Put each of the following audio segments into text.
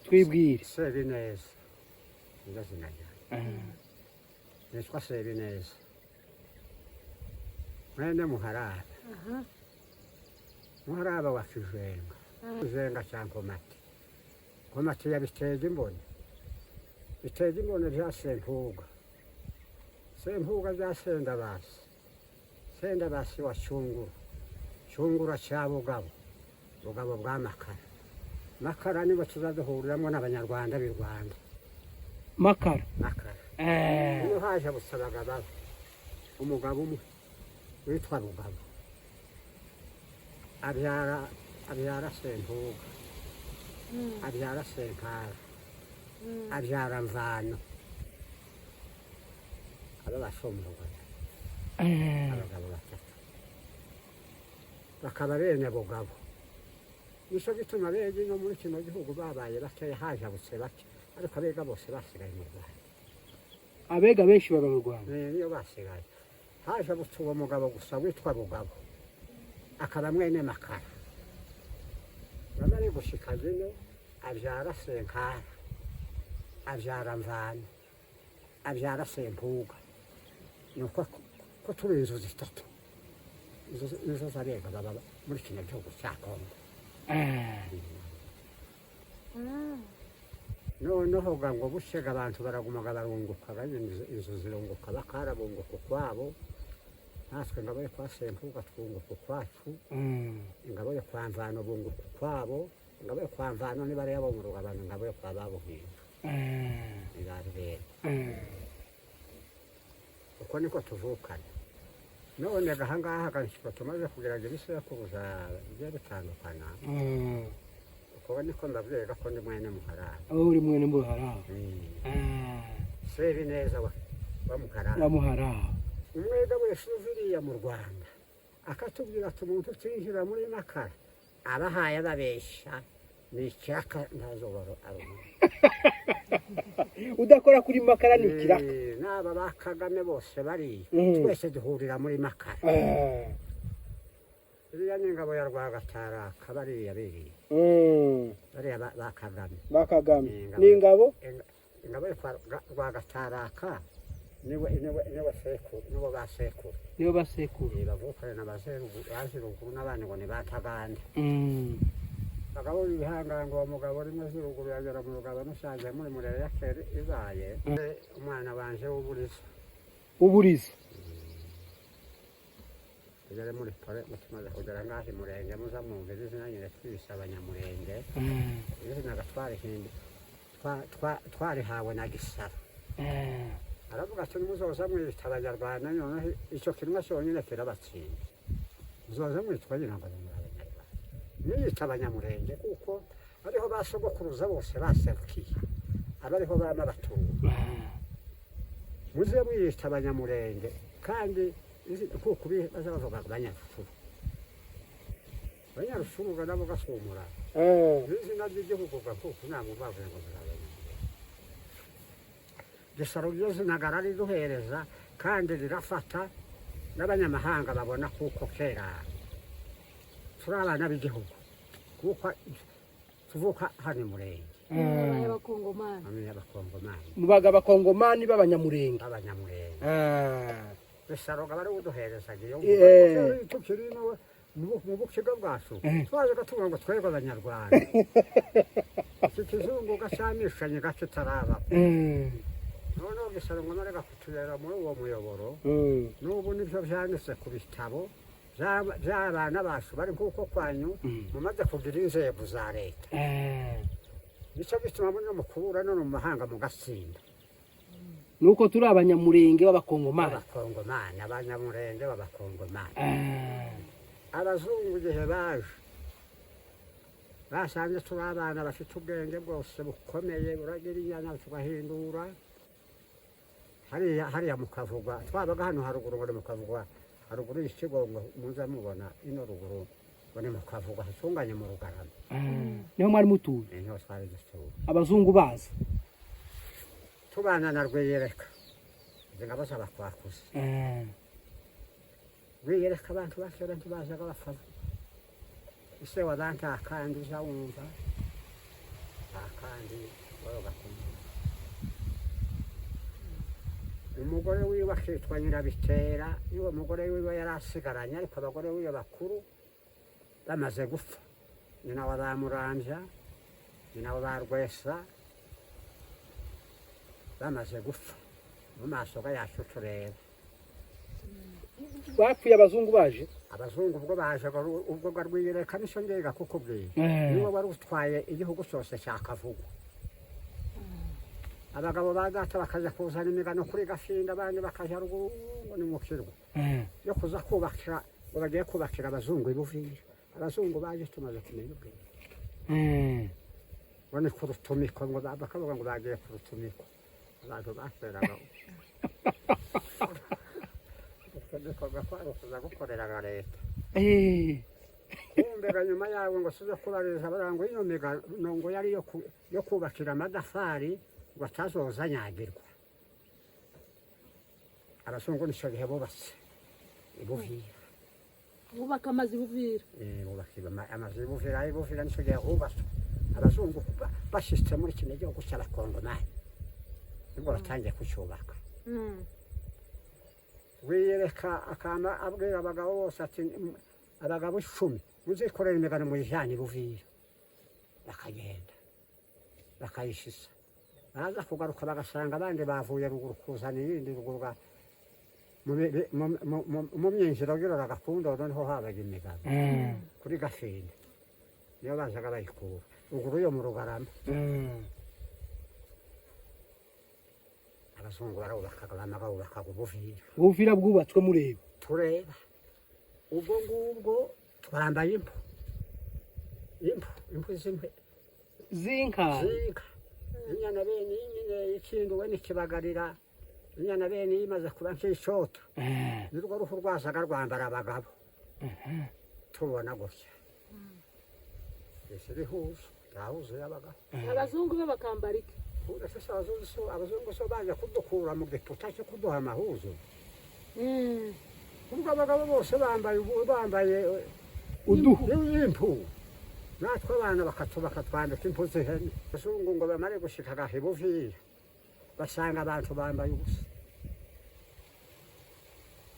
Twibwire. Sebineza niryo zina ryanjye. Nitwa Sebineza mwene Muharaba. Muharaba wa Kijenga, Kijenga cya Nkomati. Nkomati ya Bitega Imboni, Bitega Imboni bya Sempuga, Sempuga bya Sendabasi, Sendabasi wa Cyungura, Cyungura cya Bugabo, Bugabo bwa Makara. Makara nibo tuzaduhuriramo n'Abanyarwanda b'i Rwanda. Makara. Makara. Iyo haje busabaga baba umugabo umwe witwa Rugabo, abyara Sempuga, abyara Senkara, abyara Mvano, aba basombugaga. Abagabo batatu bakaba bene Bugabo. Nico gituma abega no muri kino gihugu babaye bakeya, hajabutse bake, ariko abega bose basigaye mu Rwanda. Abega benshi baba mu Rwanda. Niyo basigaye. Hajabutse uwo mugabo gusa witwa Bugabo, akaba mwene Makara. Bamare gushika zino, abyara Senkara, abyara Mvano, abyara Sempuga. Nuko ko turi inzu zitatu nizo z'abega baba muri kino gihugu cya Kongo. Noneho ga ngo bushega abantu baragumaga barunguka, inzu zirunguka, bakarabunguka ukwabo. Natwe ingabo yo kwa Sempuga twunguka ukwacu. Ingabo yo kwa Mvano bunguka ukwabo. Ingabo yo kwa Mvano ni bariya bo mu Rugabano, ingabo yo kwa Babuhinga ni bari bene. Uko niko tuvukana. None ahangaha ganshiko tumaze kugerageza ibisekuruza bigiye bitandukana. Uko niko mbabwira ko ndi mwene Muharaba. Aho uri mwene Muharaba. Sebineza wa Muharaba. Wa Muharaba. Umwega wese uva iriya mu Rwanda akatubwira ati umuntu utinjira muri Makara abahaye ababesha, ni ikiraka, ntazuba ari umuntu. Udakora kuri Makara ni ikiraka. N'aba ba Kagame bose bariya, twese duhurira muri Makara. Iriya ni ingabo ya Rwagataraka, bariya biriya, bariya ba Kagame. Ba Kagame. Ni ni ingabo. Ingabo yo kwa Rwagataraka niwe sekuru, nibo ba sekuru. Nibo basekuru. Bavukana na Baziruguru n'abandi ngo ni ba Ntaganda. Bagabo b'ibihangango. Uwo mugabo rimwe ziruguru yagera mu rugabo musanze muri murere ya kera ibaye umwana wanje w'uburiza. Uburiza. Tugere muri pore, tumaze kugera ngaho imurenge, muza mwumva izina nyine twise Abanyamurenge. Izina gatwarihimbi twarihawe na Gisaro. Aravuga ati nimuzoza mwita Abanyarwanda, noneho icyo kinwa cyonyine kirabatsinda, muzoza mwitwa nyina ngo ni Abanyarwanda, niyita Abanyamurenge kuko ariho ba sogokuruza bose baserukiye, aba ariho bama batura. Muze mwiyita Abanyamurenge kandi kuko baza bavuga Abanyarucuru, Abanyarucuru ga nabo gasumura izina ry'igihugu ga kuko ntabwo bavuye ngo muri Abanyamurenge. Gisaro ryo zina garariduhereza kandi rirafata n'abanyamahanga babona kuko kera turi abana b'igihugu, kuko tuvuka hano i Murenge. Y'Abakongomani. Bamwe Abakongomani. Mubaga Abakongomani b'Abanyamurenge. B'Abanyamurenge. Bisaro bari kuduherezaga iyo tukiri mu bukiga bwacu, twazaga tuvuga ngo twebwe Abanyarwanda, iki kizungu gacamishanye gakitaraba. Noneho Gisaro ngo marega kutubera muri uwo muyoboro. N'ubu nibyo byanditse ku bitabo by'abana bacu bari nk'uko kwanyu mumaze kugira inzego za leta. Nicyo gituma muri mukubura none mu mahanga mugatsinda. Nuko turi Abanyamurenge b'Abakongomani. B'Abakongomani, Abanyamurenge b'Abakongomani. Abazungu igihe baje basanze turi abana bafite ubwenge bwose bukomeye, buragira inyana tugahindura hariya mukavugwa. Twabaga hano haruguru ngo ni mukavugwa, haruguru y'ikigo ngo muza mubona ino ruguru ngo ni mukavugwa hatunganye mu Rugarama. Niho mwari mutuye? Niho twari dutuye. Abazungu baza. Tubana na Rwiyereka, izi ngabo z'abakwakuzi. Rwiyereka abantu bakera ntibazaga bapfa, ise wa bantakandi uza wumva Nta kandi barogakumva. Umugore wiwe akitwa Nyirabitera, niwo mugore wiwe yari asigaranye, ariko abagore wiwe bakuru bamaze gupfa, nyina wa ba Muramvya, nyina wa ba Rwesa, bamaze gupfa mu maso ga yacu tureba. Bapfuye abazungu baje? Abazungu ubwo baje, ubwo Rwiyereka, nico ngega kukubwira, niwe wari utwaye igihugu cyose cya Kavugu. Abagabo ba data bakaja kuzana imigano kuri Gafinda, abandi bakaja ruguru ngo ni mu Kirwa yo kuza kubakira, ngo bagiye kubakira abazungu i Buvira. Abazungu baje tumaze kumenya ubwenge, ngo ni ku rutumiko, ngo bakavuga ngo bagiye ku rutumiko. Abantu bateraga urutumiko gakwari kuza gukoreraga leta. Kumbega nyuma yawe ngo size kubariza, baravuga ngo ino migano ngo yari yo kubakira amadafari ngo atazoza anyagirwa. Abazungu nico gihe bubatse i Buvira. Bubaka amazu i Buvira? Bubakira amazu i Buvira. I Buvira nico gihe hubatswe. Abazungu bashitse muri kino gihugu cy'Abakongomani, nibwo batangiye kucyubaka. Wiyereka akama abwira abagabo bose ati: Abagabo 10 muzikorera imigano muyijyane i Buvira." Bakagenda bakayishisa, baza kugaruka bagasanga abandi bavuye ruguru kuzana iyindi ruguru mu myinjiro giroraga ku ndodo, niho habaga imigano kuri Gafinda, niyo bazaga bayikura ruguru yo mu Rugarama. Abazungu barubakaga, bamaga bubakaga Ubuvira. Ubuvira bwubatswe mureba? Tureba. Ubwo ngubwo twambaye impu, impu z'impe z'inka. Z'inka. Inyana bene iyi nyine ikinduwe n'ikibagarira, inyana bene iyi imaze kuba nk'icota, nirwo ruhu rwazaga rwambara abagabo. Tubona gutya ese bihuzo ntahuzuye abagabo. Abazungu bo bakambara iki? Uretse se abazungu so baje kudukura mu giputa cyo kuduha amahuzo. Ubwo abagabo bose bambaye ubu bambaye uduhu. Impu, natwe abana bakatwambika impu z'ihene. Abazungu ngo bamare gushika Gahebuvira, basanga abantu bambaye ubusa.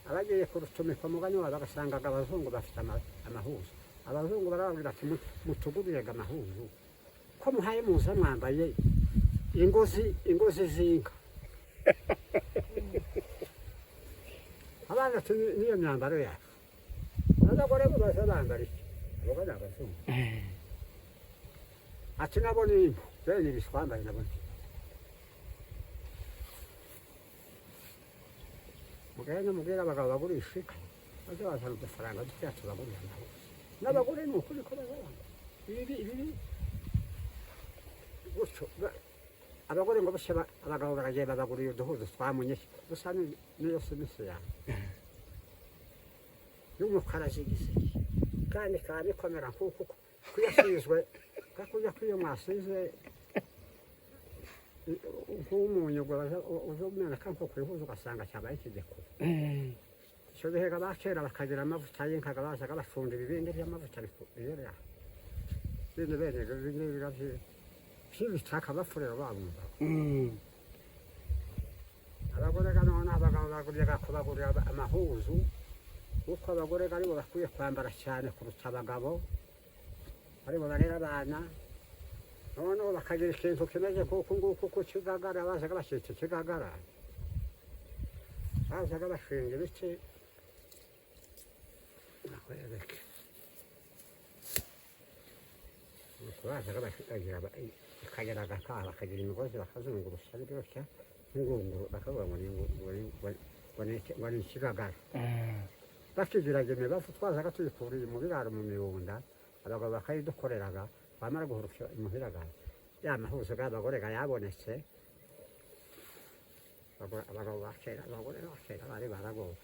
Abagiye kurutumika mugani wabo, bagasangaga abazungu bafite amahuzo. Abazungu barababwira ati: "Mutugurire amahuzo, ko muhaye muza mwambaye ingozi z'inka." Abana ati: "Niyo myambaro yacu." Abagore bo baza bambara iki? Abo ni abazungu. Ati: "Nabo ni impu bene ibi twambaye, nabo ni mugende mubwire abagabo bagurisha inka baze bazana udufaranga dukeya tubagurira amahuzo." N'abagore ni ukuri ko baza bambara ibi gutyo. Abagore ngo bose abagabo baragiye babaguriye uduhuzo twamunye dusa n'iyo simisi yawe y'umukara zigizigi, kandi kaba bikomera nk'uko kuyasizwe kakujya kw'iyo mwasize nk'umunyu ngo uza umeneka nko kwihuza, ugasanga cyabaye ikigekuru. Icyo gihe ba kera bakagira amavuta y'inka, bazaga bafunda ibibindi by'amavuta biyerera bene bene bine by'ibitaka bafurera babumva. Abagore ga none abagabo baguryaga kubagurira amahuzu, kuko abagore aribo bakwiye kwambara cyane kuruta abagabo, aribo barera abana. Noneho bakagira ikintu kimeze nk'uku nguku ku kigagara, bazaga bashyitsa ikigagara, bazaga bashinga ibiti. Nakwereke. Nuko bazaga bagira bakagira agakaha, bakagira imigozi bakazungurusha gutya nk'ingunguru, bakavuga ngo ni ikigagara. Bakigiraga imibavu twazaga tuyikuriye mu biraro mu mibunda, abagabo bakayidukoreraga. Bamara guhuruka imuhiraga, ya mahuzo y'abagore yabonetse. Abagabo ba kera, abagore ba kera bari baragowe.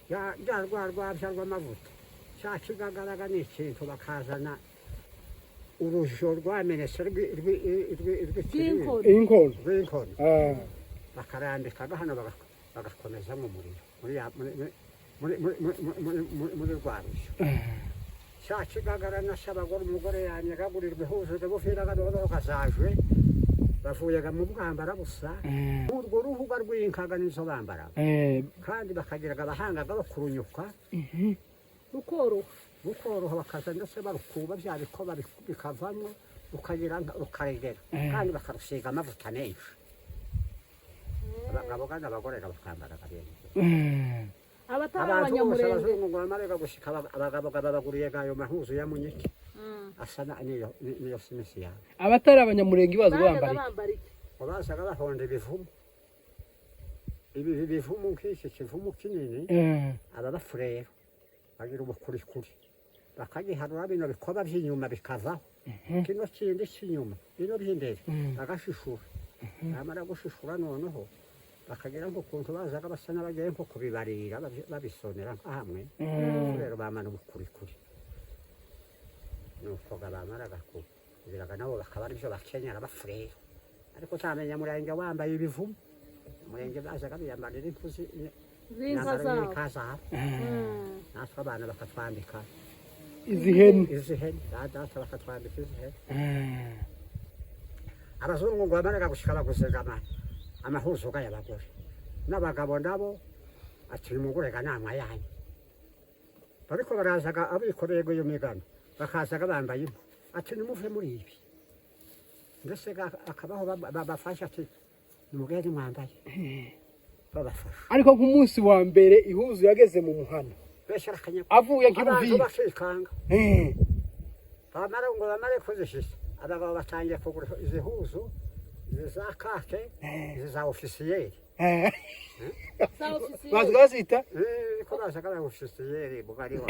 Ya rwa rwabya rw'amavuta, cya kigagaraga ni ikintu bakazana urujo rwamenetse rw'ikibindi. Rw'inkono. Inkono. Rw'inkono. Bakarambikaga hano, bagakomezamo umuriro muri ya- muri muri muri muri muri muri muri rwa rujo. Cya kigagara na cy'abagore, umugore yanyegagurirwa ihuzu bufiraga noneho kazajwe bavuyaga mu bwambara busa. Urwo ruhuga rw'inkaga nizo bambaraga. Kandi bakagiraga abahangaga bakurunyuka. Rukoroha. Bukoroha, bakaza ndetse barukuba bya bikoba bikavamo, rukagira rukaregera, kandi bakarusiga amavuta menshi. Abagabo kandi abagore bakambaraga bene Abatari abantu bose. abanyamurenge. Abazungu ngo bamarega gushika, abagabo babaguriye ayo mahuzu ya munyiki asa niyo simisi yawe. Abatari abanyamurenge baza Bajyaga bambara iki? Bambara iki? Ngo bazaga bahonda ibivumu, ibi bivumu nk'iki kivumu kinini. Aba bafurero bagira ubukurikuri, bakagiharura bino bikoba by'inyuma bikavaho, kino kindi cy'inyuma, bino by'imbere bagashishura. Bamara gushishura, noneho bakagira nk'ukuntu bazaga basa n'abagiye nko kubibarira, babisonera nka hamwe. Rero bamara ubukurikuri, nuko ga bamaraga kugiraga nabo bakaba aribyo bakenyera bafurero. Ariko utamenya murenge wambaye ibivumu, umurenge bazaga biyambarira impu z'inka imyambaro zabo. y'inka zabo. Natwe abana bakatwambika Izi hene. Izi hene, ba data bakatwambika izi hene. Abazungu ngo bamaraga gushika baguziga amahuzu y'abagore n'abagabo nabo, ati nimugurega nama yanyu. Bariko barazaga abikoreye iyo migano, bakazaga bambaye impu, ati nimuve muri ibi. Mbese akabaho babafasha, ati nimugende mwambaye, babafasha. Ariko nk'umunsi wa mbere ihuzu yageze mu muhana Besha arakanya avuye abantu nk'ibuvira. Bakikanga. Bamara ngo bamare kuzishisa, abagabo batangiye kugura izi huzu, izi za kake, izi za ofisiyeri. Za ofisiye. Bazi bazita. Ko bazaga ba ofisiyeri bugari wa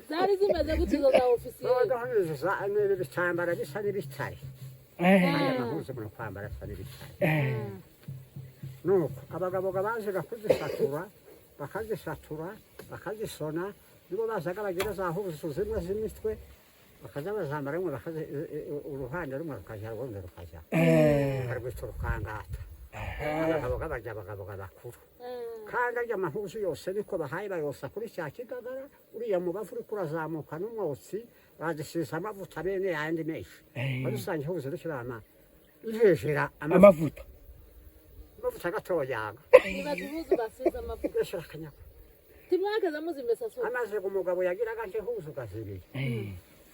Zari zimeze gute izo za ofisiye? Noneho izi za n'ibi bitambara bisa n'ibitare, aya mahuzu muno kwambara asa n'ibitare. Nuko abagabo bazaga kuzisatura, bakazisatura, bakazisona, nibo bazaga bagira za huzu zimwe z'imitwe, bakaza bazambara rumwe, bakazi uruhande rumwe rukaja, urundi rukaja, bakarwita urukangata. Abagabo barya, abagabo bakuru. Kandi arya amahuzu yose niko bahaye, bayosa kuri cya kigagara, uriya mubavu uriko urazamuka n'umwotsi, bazisiza amavuta bene yandi menshi. Wari usanga ihuzu rikirama ijejera amavuta. Amavuta. Amavuta gatoyanga. Nibaza ihuzu basize amavuta. Besha akanyago. Timwageze muzimesa so? Amaze umugabo yagiraga nk'ihuzu gazibiri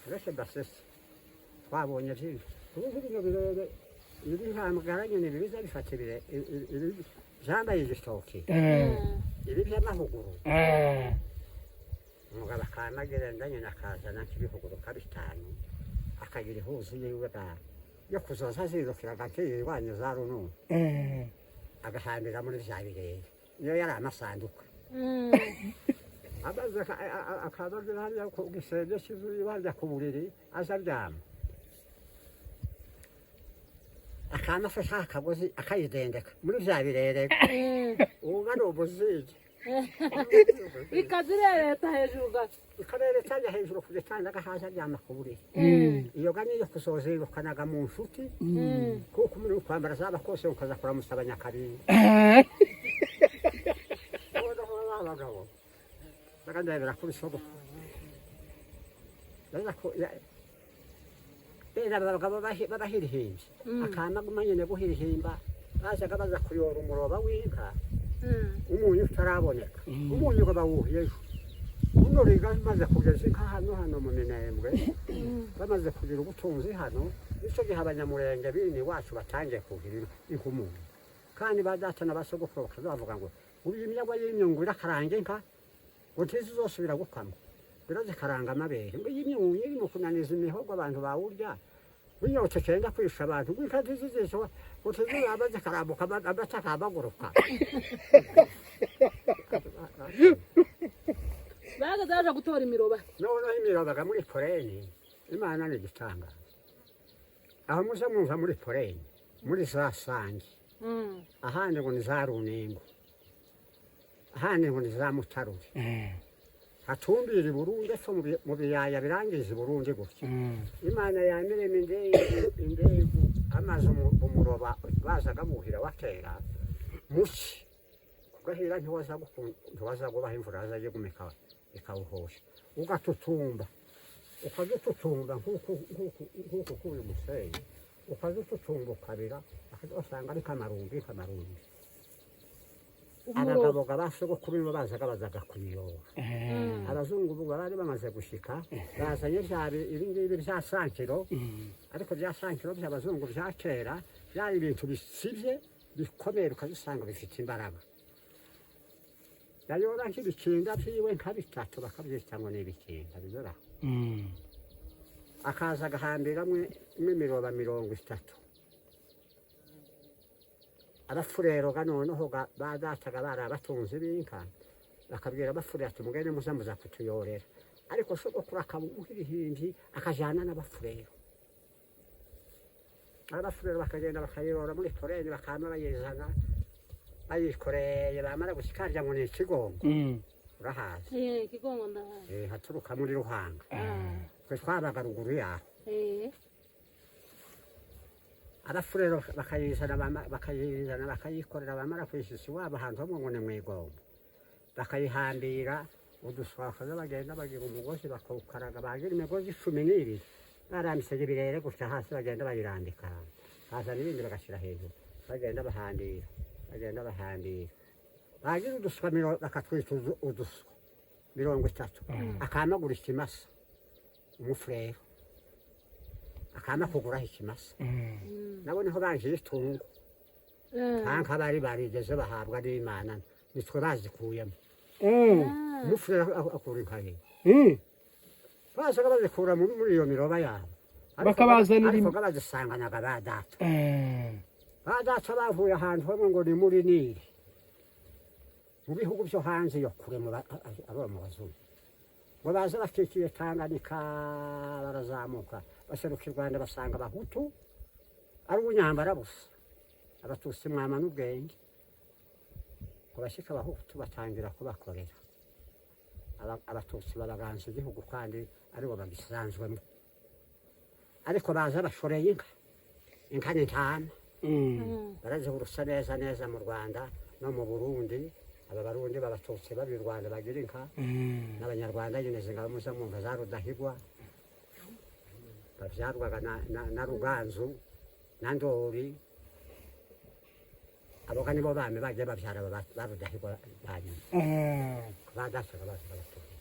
uretse basese twabonye byinshi. Ubu bino birere ibi ntambwara nyine biza bifata ibire ibi byambaye igitoki, ibi by'amahuguru. Umugabo akamagerenda nyine akazana nk'ibihuguru nka bitanu, akagira ihuzu yiwe yo kuzoza azirukiraga nk'iyirwanya za rununu, agahambira muri bya birere niyo yari amasanduka. Amaze akaza agera hariya ku gisenge cy'inzu ibanza ku buriri, aza aryama, akama afashe akagozi akayidendeka muri bya birere, ubu ari ubuzige. Ikazirereta hejuru gato. Ikarere ajya hejuru ku gitanda, agahaza aryama ku buriri. Iyo ga niyo kuzozirukanaga mu nshuti, kuko umuriro kwambara zaba kose ukaza kuramusa abanyakabingo. Noneho abagabo bakandebera kuri sogokuru. Bene aba bagabo b'abahirihimbyi, akama guma nyine guhirihimba, bazaga baza kuyora umuroba w'inka, umunyu utaraboneka. Umunyu ngo bawuhiye ejo buno riga maze kugeza inka hano mu Minembwe, bamaze kugira ubutunzi hano. Nicyo gihe abanyamurenge bini iwacu batangiye kugira inka umunyu. Kandi ba data na ba sogokuru bakaza bavuga ngo ubu imyagwa y'imyungu irakaranga inka, ngo ntizizosubira gukamwa, birazikaranga amabere, ngo iyi myunyu iri mu kunaniza imihogo abantu bawurya, binyotse kenda kwisha abantu, ngo inka ntizizishwa, ngo ntizizaba zikarambuka amata akabaguruka. Bageze baje gutora imiroba. Noneho imirobaga muri Poleni, Imana ni igitangaza. Aho muze mwumva muri Poleni, muri za Sange, ahandi ngo ni za Runingo, ahandi ngo ni za Mutarure, hatumbira i Burundi epfo mu biyaya birangiza i Burundi gutya. Imana yamirema indegu indegu amazi umuroba bazaga buhira watera muki kugahira, ntiwaza gubaha imvura yaza iguma ikawuhosha. Ugatutumba, ukadututumba nk'uku k'uyu musenyi, ukadututumba ukabira, usanga ari kamarumbi kamarumbi. Umurobo. Abagabo ga ba sogokuru nibo bazaga bazaga kuyiyora. Abazungu ubu bari bamaze gushika, bazanye bya ibi ngibi bya sankiro, ariko bya sankiro by'abazungu bya kera byari ibintu bisibye bikomeye, ukabisanga bifite imbaraga. Yayora nk'ibikinga byiwe nka bitatu, bakabyita ngo ni ibikinga bibera. Akaza agahambiramwo imiroba 30. Abafurero ga noneho ba dataga bari abatunzi b'inka, bakabwira abafurero ati: "Mugende muza muza kutuyorera." Ariko sogokuru akaba umuhirihimbyi, akajana n'abafurero. Abafurero bakagenda bakayirora muri toreni, bakama bayizana bayikoreye. Bamara gushika harya ngo ni Ikigongo, urahazi? Eh, Kigongo ndahazi. Eh, haturuka muri Ruhanga. Ah. Twe twabaga ruguru yaho. Abafurero bakayizana, bakayizana bakayikorera. Bamara kuyisisa iwabo ahantu hamwe ngo ni mw'igombo, bakayihambira uduswa, bakaza bagenda bagira umugozi bakawukaraga, bagira imigozi 12 barambise ibirere gutya hasi, bagenda bayirambika, bazana ibindi bagashyira hejuru, bagenda bahambira, bagenda bahambira, bagira uduswa bakatwita uduswa 30. Akamagura ikimasa umufurero, akama kuguraho ikimasa. Nabo niho banjiye itungo. Nka bari barigeze bahabwa n'Imana, nitwe bazikuyemo. Umufurero akura inka ye, bazaga bazikura muri iyo miroba yabo. Bakabazanira Ariko bazisanganaga ba data. Ba data bavuye ahantu hamwe ngo ni muri Nili, mu bihugu byo hanze yo kure, mu abo mu bazungu, ngo baze bakikiye Tanganyika, barazamuka baseruka i Rwanda, basanga Abahutu ari ubunyambara busa, Abatutsi mwama n'ubwenge. Ngo bashike Abahutu batangira kubakorera. Abatutsi babaganza igihugu kandi aribo bagisanzwemo, ariko baza bashoreye inka, inka n'intama. Barazihurusa neza neza mu Rwanda no mu Burundi. Aba Barundi b'Abatutsi baba i Rwanda bagira inka, n'Abanyarwanda nyine zingabo muza mwumva za Rudahigwa, bavyarwaga na Ruganzu na Ndori. Abo nibo bami bagiye bavyara ba Rudahigwa banyuma. Badasaga bazaga batuye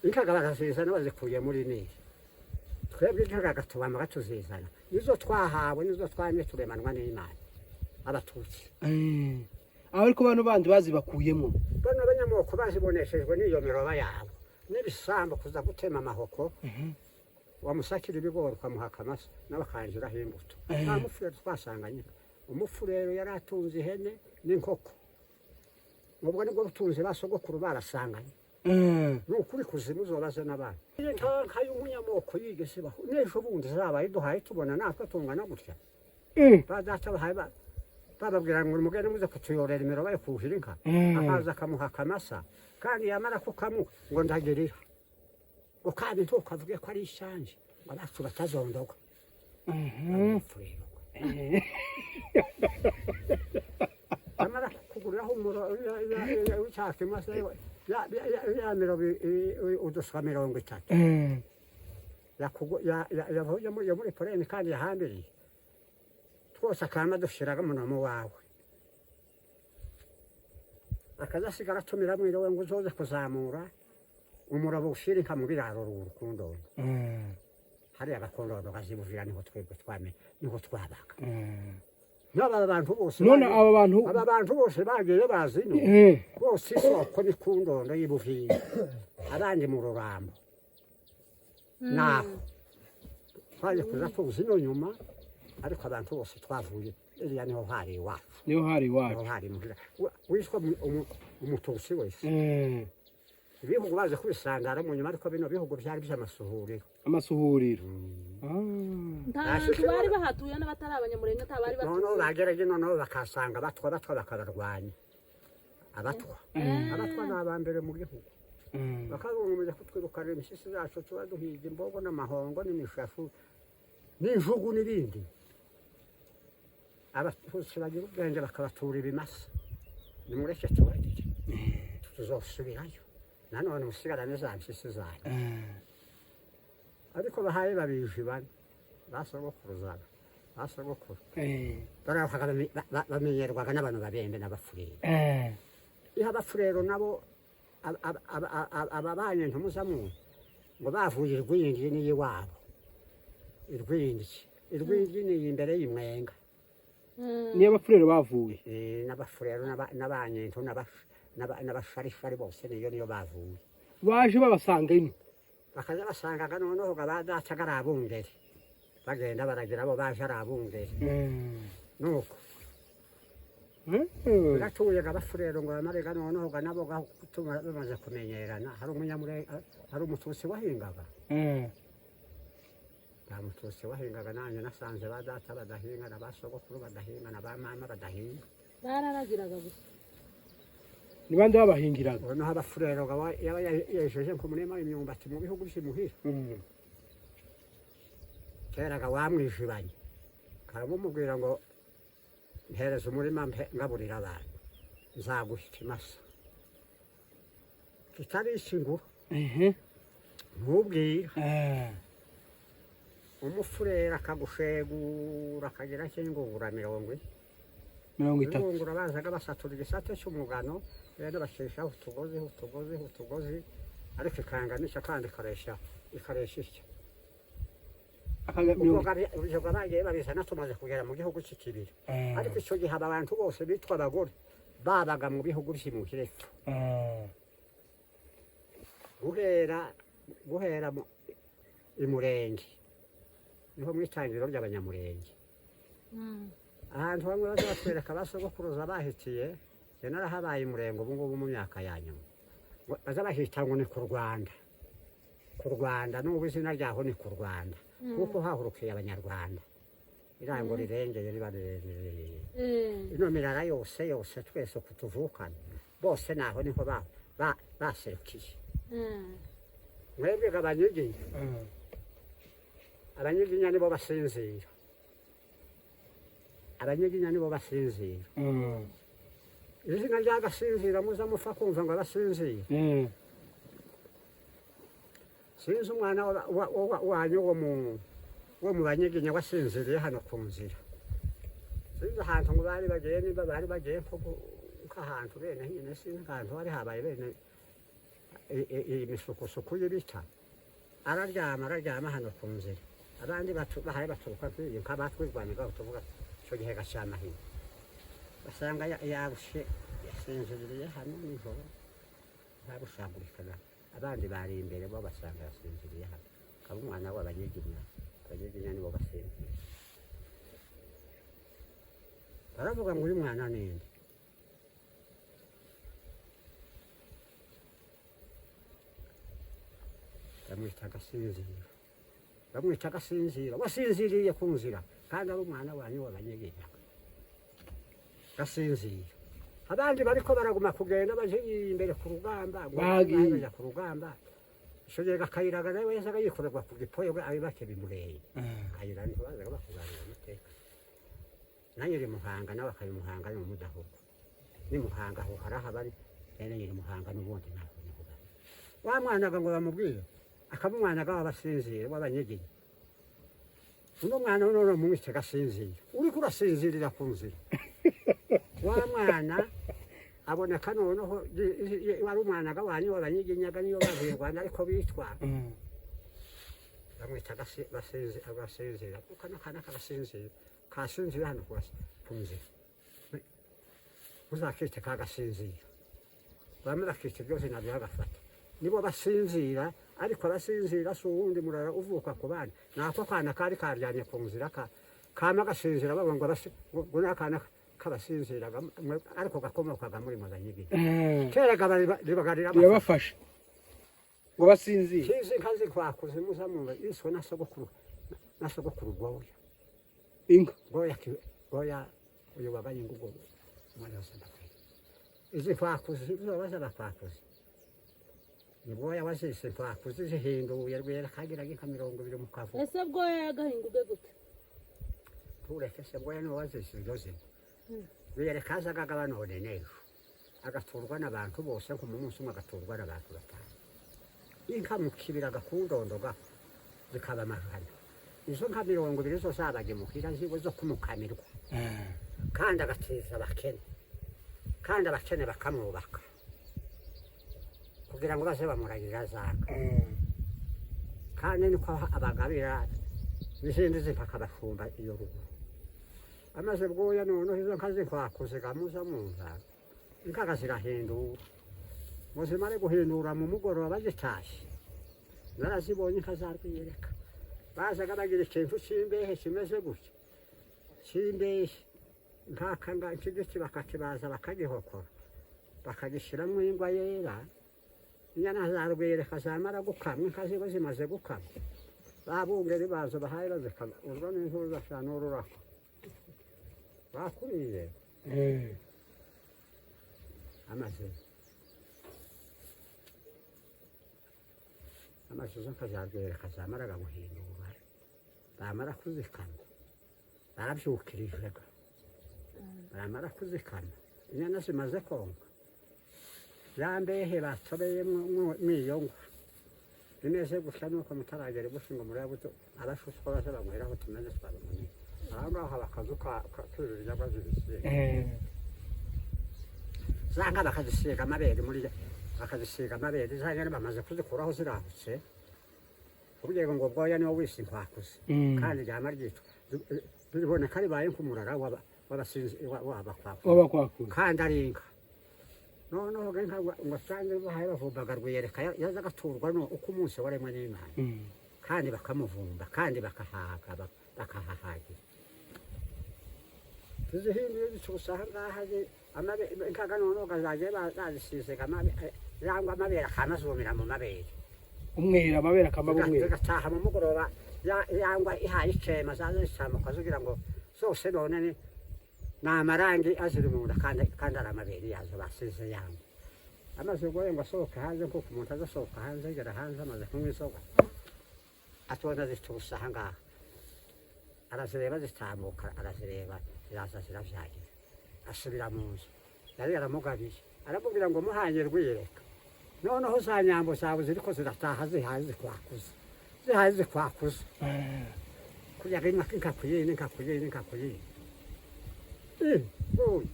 inka, barazizana bazikuye muri Nili. Twebwe inka gatubama batuzizana, nizo twahawe, nizo twamye turemanwa n'Imana Abatutsi. Aho ariko bano bandi bazibakuyemo? Bano abanyamoko baziboneshejwe n'iyo miroba yabo n'ibisambo, kuza gutema amahoko, wamusakira ibigori ukamuha akamasa, nawe akanjiraho imbuto. Nta mufurero twasanganye. Umufurero yari atunze ihene n'inkoko, ubwo nibwo butunzi ba sogokuru barasanganye. Ni ukuri kuzimu uzobaze n'abandi. Nka y'umunyamoko yigeze ibaho, n'ejo bundi zabaye duhaye tubona natwe tungana gutya. Ba data bahaye bababwira ngo mugende muze kutuyorera imiroba yo kuhira inka. Akaza akamuha akamasa, kandi yamara kukamuha ngo ndagirira, ngo kandi ntukavuge ko ari ishanje, ngo abacu batazondoga. Umufurero yamara kukuguriraho cya kimasa ya uduswa 30 yavuye muri poreni kandi yahambiriye twose, akama dushiraga munomo wawe, akazasigara atumira mwiriwe ngo uzoze kuzamura umurabo ushira inka mu biraro ruguru ku ndondo. Hariya agakondondo kazibuvira, niho twebwe twame, niho twabaga n'aba bantu bose. None aba bantu Aba bantu bose bagiye bazi ino bose, isoko ni ku ndondo y'Ibuvira, abandi mu Rurambo. Naho twaje kuza tuzi ino nyuma, ariko abantu bose twavuye iriya, niho hari iwacu. Niho hari iwacu. Niho hari muhira wishwe Umututsi wese. Ibihugu baje kubisangara mu nyuma, ariko bino bihugu byari by'amasuhuriro. Amasuhuriro. Nta bantu bari bahatuye n'abatari Abanyamurenge, nta bari Noneho batuye. Bageraga noneho bakasanga Abatwa, Abatwa bakabarwanya. Abatwa, Abatwa ni abambere mu gihugu. Bakabungumije kutwirukanira imisisi zacu, tuba duhiga imbogo n'amahongo n'imishafu n'injugu n'ibindi. Abatutsi bagira ubwenge bakabatura ibimasa: "Nimureke tubagire, tuzosubirayo." Nanone musigarane za mpyisi zanyu. Ariko bahaye babiji bane basogokuruzaga, basogokuru barahaga, bamenyerwaga n'abantu babembe n'abafurero. Iyo abafurero nabo ababanye ntumuzamu ngo bavuye irwingi n'iyiwabo, irwingi, irwingi ni imbere y'imwenga. Niyo abafurero bavuye. N'abafurero n'abanyento n'abasharishari bose niyo bavuye. Baje babasanga ino. Bakaza basangaga noneho ga ba data ari abungeri, bagenda baragira abo baje ari abungeri, nuko biratuye ga abafurero ngo bamarega noneho ga nabo ga bamaze kumenyerana. Hari umunyamure, hari umututsi wahingaga. Nta mututsi wahingaga. Nanjye nasanze ba data badahinga, na ba sogokuru badahinga, na ba mama badahinga. Bararagiraga gusa. Ni bande babahingiraga? Noneho abafurero ga yaba yejeje nk'umurima w'imyumbati mu bihugu by'imuhira, keraga wamwijibanye karamumubwira ngo mpereza umurima ngaburira abantu, nzaguha ikimasa kitari ikinguru. Ntubwira. Umufurera akagushegura akagira cy'ingungura 40. 30. Ingungura bazaga basatura igisate cy'umugano, rero bashishaho utugozi, utugozi, utugozi, ariko ikanganisha kandi ikaresha, ikaresha itya. Akaga Ubwo 30. Ibyo bagiye babizana tumaze kugera mu gihugu cy'ikibira. Ariko icyo gihe aba bantu bose bitwa abagore babaga mu bihugu by'imuhira epfo, guhera mu imurenge, niho mu itangiriro ry'abanyamurenge. Ahantu bamwe baza batwereka ba sogokuruza bahitiye, njye narahabaye umurenge ubu ngubu mu myaka ya nyuma. Ngo baza bahita ngo ni ku Rwanda, ku Rwanda, n'ubu izina ryaho ni ku Rwanda, kuko hahurukiye abanyarwanda. Irango rirengeye riba rirerire. Ino mirara yose yose twese kutuvukana bose naho niho baserukiye. Mwebwe abanyiginya, abanyiginya nibo basinzira, abanyiginya nibo basinzira. Izina ry'agasinzira muza mufa kumva ngo abasinzira. Sinzi umwana wanyu wo mu banyiginya wasinziriye hano ku nzira. Sinzi ahantu ngo bari bagiye, niba bari bagiye nko nk'ahantu bene nyine, sinzi ahantu hari habaye bene iyi misukusuku y'ibita. Araryama, araryama hano ku nzira. Abandi bahaye baturuka nk'iyi nk'abatwirwaniga tuvuga icyo gihe gacyamahina, basanga yarushe, yasinziriye hano nijoro ntarushagurikana. Abandi bari imbere bo basanga yasinziriye hano. Akaba umwana w'abanyiginya, abanyiginya nibo basinziriye. Baravuga ngo uyu mwana ninde? Bamwita agasinzira, bamwita agasinzira wasinziriye ku nzira, kandi ari umwana wanyu w'abanyiginya gasinzira. Abandi bariko baraguma kugenda baje imbere ku rugamba ngo Bagiye. Baja ku rugamba. Ico gihe gakayiraga nawe yazaga yikorerwa ku gipoyo ari bake bimureye. Kayira niho bazaga bakuganira amateka. Nanjye iri Muhanga, nawe akaba i Muhanga, ni mu Mudahuga, ni Muhanga aho haraha bari bene nyiri Muhanga n'ubundi naho niho bari. Wa mwanaga ngo bamubwire akaba umwanaga w'abasinzira w'abanyiginya. Uno mwana none mumwice gasinzira, uriko urasinzirira ku nzira. Wa mwana aboneka noneho wari umwanaga wanyu w'abanyiginyaga, niyo bavuye Rwanda ariko bitwa bamwita agasinzira, kuko n'akana kagasinzira kasinzira hano ku nzira uzakite kagasinzira. Bamwe bakita iryo zina ryagafata nibo basinzira, ariko abasinzira si uwundi murara uvuka ku bana, nako kana kari karyamye ku nzira kama gasinzira, bavuga ngo ngo ni akana k'abasinzira ariko gakomokaga muri Muzanyigina. Kera ribaga rirabafasha. Rirabafasha ngo basinzire. Kizi inka zikwakuze muza mwumva yiswe na sogokuru, na sogokuru Bwoya. Inka. Bwoya Bwoya uyu wabaye ingugo umwana wose ndakwiye izi nkwakuzi zoba z'abakwakuzi ni Bwoya wazise nkwakuzi zihinduye rwera kagiraga inka 20 mu kavugo. Ese bwoya yagahinga gute? Ntureke se, Bwoya niwe wazise iryo zina. Rwera kazaga none n'ejo. Agaturwa n'abantu bose, nko mu munsi umwe agaturwa n'abantu batanu. Inka mu kibira gakundondoga zikaba amajana. Izo nka 20 zo zabaga imuhira ziwe zo kumukamirwa, kandi agateza abakene, kandi abakene bakamwubaka kugira ngo baze bamuragirira zaka. Kandi niko abagabira n'izindi zinka akabashumba iyo ruguru. Amaze bwoya, noneho izo nka zinkwakuze gamuza mumva inkaga zirahindura ngo zimare guhindura mu mugoroba zitashye. Narazibonye inka za Rwiyereka, bazaga bagira ikintu cy'imbehe kimeze gutya, cy'imbehe nk'aka ngaka, igiti bakakibaza, bakagihokora, bakagishyiramo ingwa yera. Inyana za Rwiyereka zamara gukamwa, inka ziba zimaze gukamwa, babungeri bazo bahaye bazikama urwo n'intuza sha n'ururako bakuriye. Amaze izo nka za Rwiyereka zamaraga guhindura, bamara kuzikama barabyukirije, bamara kuzikama inyana zimaze konka, ya mbehe batobeyemwo mw'iyo ngwa imeze gutya, nuko mutaragera ibushi ngo murebe utu abashushwa baze banyweraho tumeze twabimenye. Aha ngaha haba akazu k'ibirya bazibisiga. Za nka bakazisiga amabere muri, bakazisiga amabere za nyana bamaze kuzikuraho zirahutse, kugira ngo bwoya niwo wise inkwakuzi. Kandi ryama ryitwa biboneka ribaye nk'umurara w'abasinzi w'abakwakuzi. W'abakwakuzi. Kandi ari inka. Noneho inka ngo asange bahaye bavumbaga Rwiyereka, yaza agaturwa no uko umunsi waremwe n'Imana. Kandi bakamuvumba, kandi bakahaga, bakahahagira, tuzihinduye ziturusa aha ngaha inkaga noneho gazagiye bazisize yangwa amabere akanazumira mu mabere. Umwera, amabere akamaba umwera. Zigataha mu mugoroba yangwa ihaye icema, zaza zicamuka zigira ngo zose none ni amarangi aziri mu nda, kandi ari amabere yazo basize yangwa. Amaze ubwo ngo asohoke hanze, kuko umuntu azasohoka hanze, agera hanze amaze kunywa inzoga, atubona ziturusa aha ngaha, arazireba zitambuka, arazireba ziraza ziravyagira, asubira mu nzu. Yari yaramugabiye, aramubwira ngo muhanye Rwiyereka, noneho za nyambo zawe ziriko zirataha zihaye zikwakuza, zihaye zikwakuza kugira ngo inka kuyindi, inka kuyindi, inka kuyindi. Boye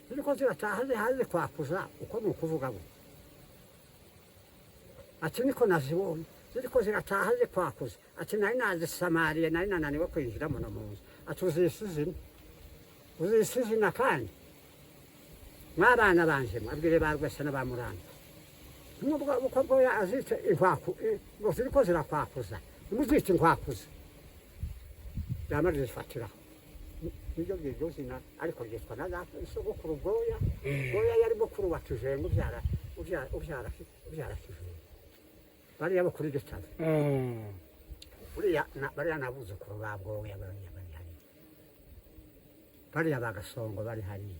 ziriko zirataha zihaye zikwakuza, uko ni ukuvuga ngo ati niko nazibonye ziriko zirataha zikwakuza, ati nari nazisamariye, nari nananiwe kwinjira muno mu nzu, ati uzise izina, uzise izina. Kandi mwabana banje mwabwire ba Rwese n'aba Muranda, nubwo uko bwoya azitse inkwaku ngo ziriko zirakwakuza, nimuzite inkwakuza, ryama rizifatiraho niryo ryiryo zina, ariko ryitwa na data isogokuru Bwoya. Bwoya yari mukuru wa Kijengo, ubyara Kijengo, bariya bo kuri Gitare. Buriya bariya n'abuzukuru ba Bwoya, bariya bari hariya, bariya ba Gasongo bari hariya.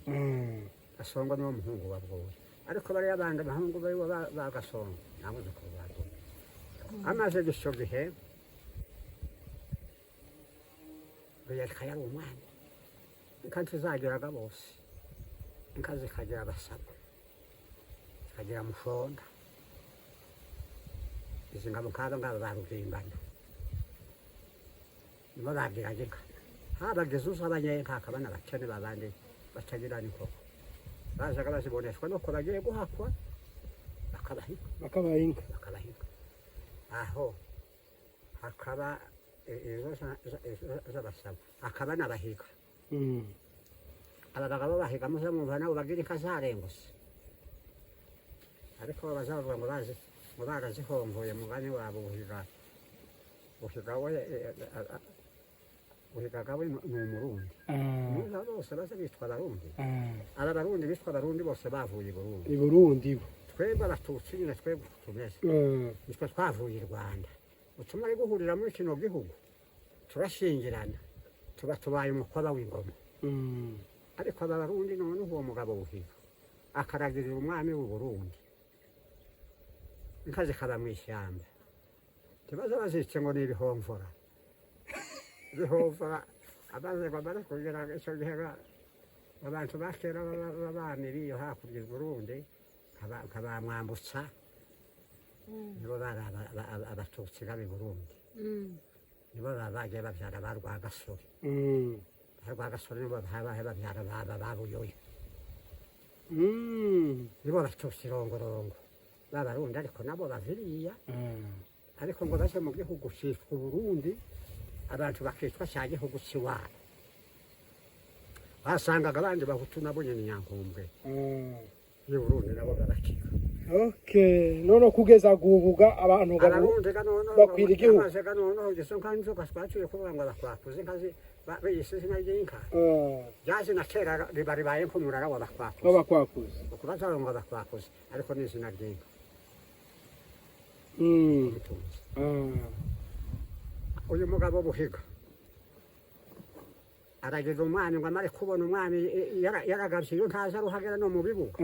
Gasongo niwo muhungu wa Bwoya, ariko bariya bandi abahungu baribo ba Gasongo n'abuzukuru ba Bwoya. Amaze icyo gihe Ruyereka yari umwana, inka ntizageraga bose, inka zikagira abasaba, zikagira Mushonda, izi ngabo nk'aba ngaba ba Rugimbana nibo bagiraga inka. Habagize uza abanyenka, hakaba n'abakene babandi batagira n'inkoko, bazaga baziboneshwa nuko bagiye guhakwa bakabaha inka. Bakabaha inka. Bakabaha inka. Aho hakaba izo z'abasaba, hakaba n'abahiga. Aba bagabo bahiga muze mwumva nabo bagira inka zarenguse, ariko bazavuga ngo bazi ngo barazihongoye mugani wabo. Buhiga, Buhiga we Buhigaga we ni Umurundi. Muza bose baza bitwa Abarundi. Aba Barundi bitwa Abarundi bose bavuye i Burundi. I Burundi bo. Twebwe Abatutsi nyine, twebwe uko tumeze, nitwe twavuye i Rwanda. Utumare guhurira muri kino gihugu, turashyingirana, tuba tubaye umukoba w'ingoma. Ariko aba Barundi none uwo mugabo Buhiga akaragirira umwami w'u Burundi, inka zikaba mu ishyamba, ntibaza bazitse ngo ni ibihomvora, ibihomvora. Amaze ngo amare kugera icyo gihe Abantu ba kera b'abami b'iyo hakurya i Burundi, nka ba Mwambutsa, nibo bari Abatutsi b'ab'i Burundi, nibo baba bagiye babyara ba Rwagasore. Ba Rwagasore nibo babaye babyara ba Buyoya. Nibo Batutsi rongorongo b'Abarundi, ariko nabo baviriya, ariko ngo baje mu gihugu cyitwa Uburundi, abantu bakitwa cya gihugu cy'iwabo, basangaga abandi Bahutu nabo nyine Nyankumbwe y'i Burundi nabo babakiga. Okay, none kugeza gubuga abantu Abarundi ga noneho bakwira igihugu. Bamaze ga noneho izo nka nzoka twaciye kuvuga ngo abakwakuzi, inka biyise izina ry'inka ryaje na kera riba ribaye nk'umurara w'abakwakuzi. W'abakwakuzi. Ukubaza ngo abakwakuzi, ariko ni izina ry'inka. Umutunzi uyu mugabo Buhiga aragize umwami ngo amare kubona umwami yaragavye iyo ntazi aruhagera no mu bibuga.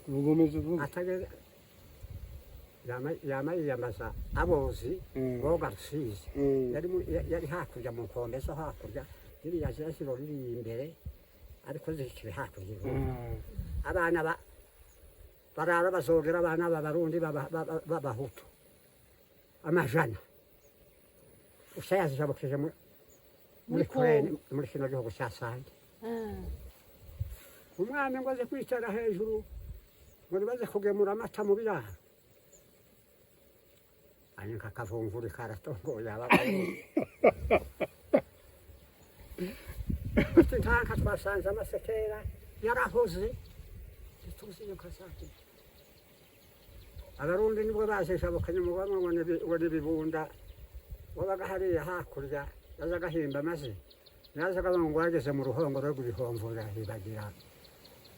Ugomeza uvuga. Atageze yama yiyambaza abozi boga Rusizi. Yari hakurya mu nkombe zo hakurya ririya ziro riri imbere, ariko zikiri hakurya i Burundi. Abana barara bazogera abana b'Abarundi b'Abahutu amajana usayazijabukije muri Muri Koreni, Kongo. Muri kino gihugu cya Sange. Umwami ngo aze kwicara hejuru ngo nibaze kugemura amata mu biraro, hanyuma akavumvuri karatongoye ati ntanka twasanze amasekera yarahoze, ntituzi iyo kazagira. Abarundi nibwo bazijabukanye umugabane ngo n'ibibunda wabaga hariya hakurya yazaga ahimba amazina, yazaga ngo wageze mu ruhongore rw'ibihomvura hibagira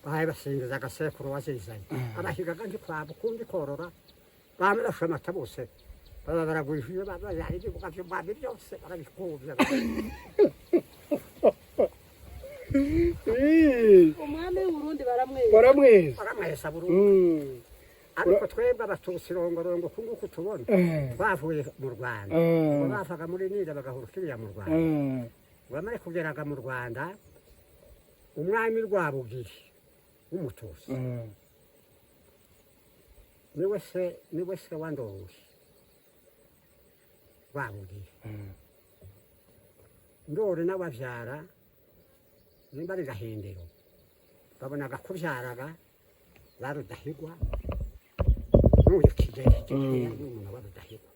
bahaye basingiza agasekuru wazizanye abahigaga ntikwaba ukundi korora bamurashe amata bose baba baragwishije babyara ibibuga by'umwami byose barabikubya. Umwami w'Uburundi baramweza. Baramweza. Baramwesa burundu. Ariko twebwe Abatutsi rongorongo ku nguku tubona twavuye mu Rwanda. Ubwo bavaga muri Nile bagahura iriya mu Rwanda. Bamare kugeraga mu Rwanda, umwami Rwabugiri w'Umututsi niwe se wa Ndori Rwabugiri. Ndori nawe abyara nimba ari Gahindiro, babonaga kubyaraga ba Rudahigwa n'uyu Kigeli. Kigeli yari umuntu wa Rudahigwa.